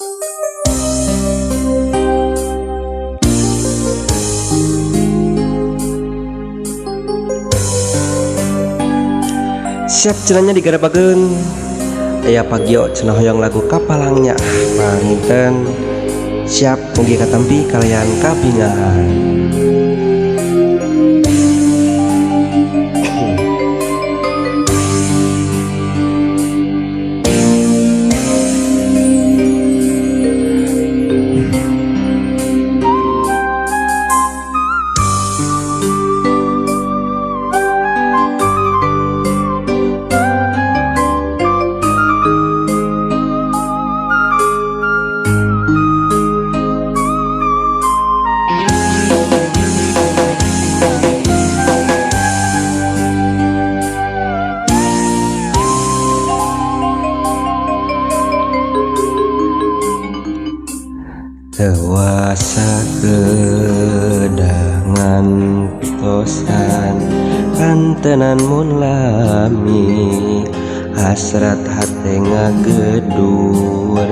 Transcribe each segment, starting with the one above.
Siap cenah nya digarabageun. Aya Pagio cenah hoyong lagu Kapalang Nyaah panginten. Siap, mugi katampi kalian kabingahan. Tewasa kedangan tosan kantenan mun lami hasrat hate ngagedur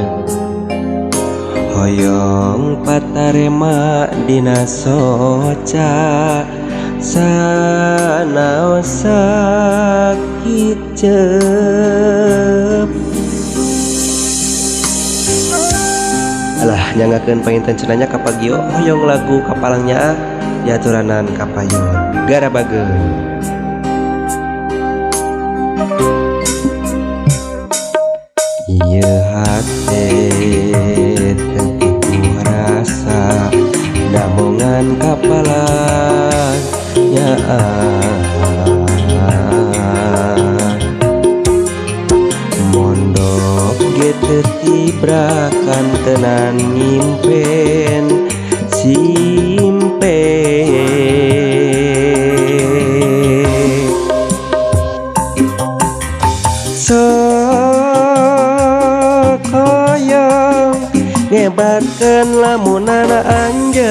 hoyong patarema dina soca sanaos sakit cep. Alah nyanggakeun panginten cenah nya ka Pagio hoyong lagu Kapalang Nyaah diaturanan kapayun garabageun. Ieu hate teu puguh rasa damongan kapalang nyaah mondok ge teu tibrakan tenan nyimpen simpe. Sok hoyong ngebatkeun lamunana anjeun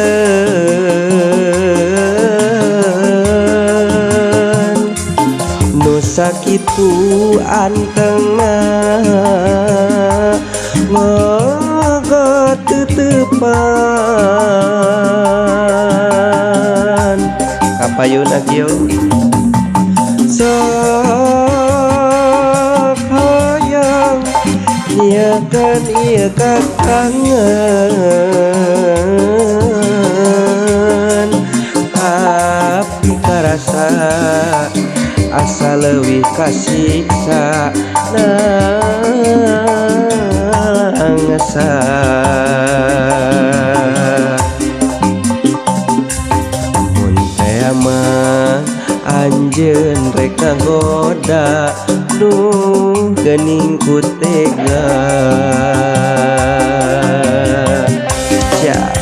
nu sakitu antengna ngogot tetepan kapayun agio. Sok hoyong nyiekeun ieu kakangen tapi karasa asa leuwih kasiksa nangsa. Mun teh mah anjeun rek ngagoda duh geuning ku tega. Siap.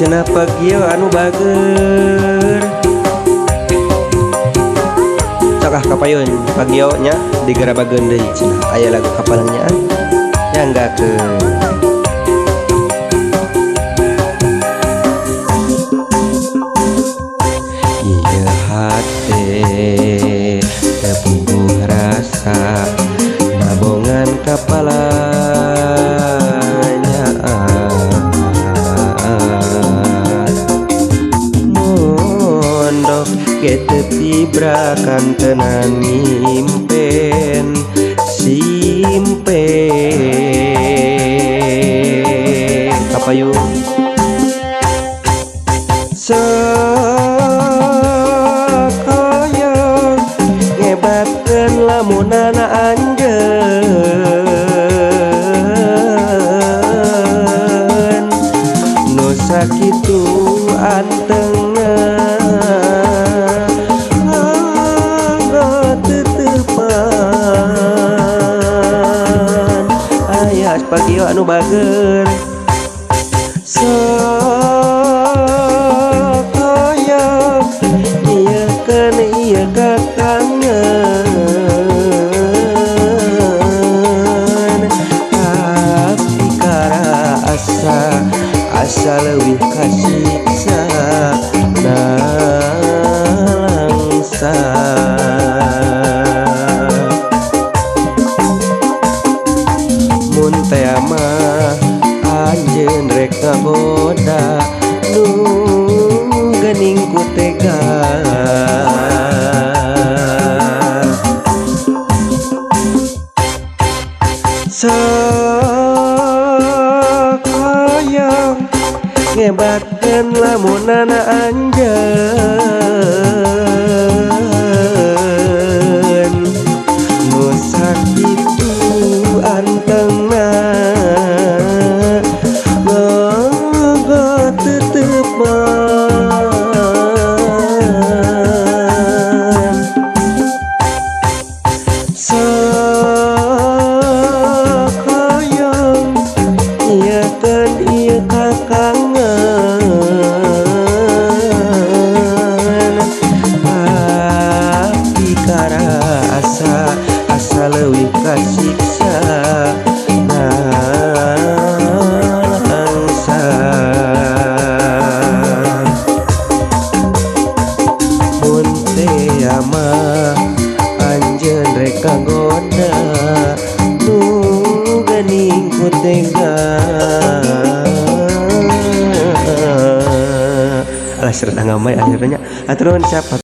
Cenah Pagio anu bager cokah kapayun Pagio nya digarabageun deui cenah aya lagu Kapalang Nyaah nyanggakeun. Ieu hate teu puguh rasa nabongan kapalang nyaah mondok ge teu tibrakan tenan nyimpen simpe kapayun. Sok hoyong ngebatkeun lamunana anjeun nu sakitu antengna. nu bager. Sok hoyong nyiekeun ieu kakangen, tapi karasa asa leuwih kasiksa nalangsa. Mun tea mah anjeun rek ngagoda nu geuning ku tega. Sok hoyong ngebatkeun lamunana anjeun nu sakitu antengna gogo tetepan. Sok hoyong nyiekeun ieu kakangen, tapi karasa asa leuwih kasiksa nalangsa. Mun tea mah anjeun rek kagoda nu geuning ku tega. Alah seret ngamai akhirnya. Hatur nuhun siap.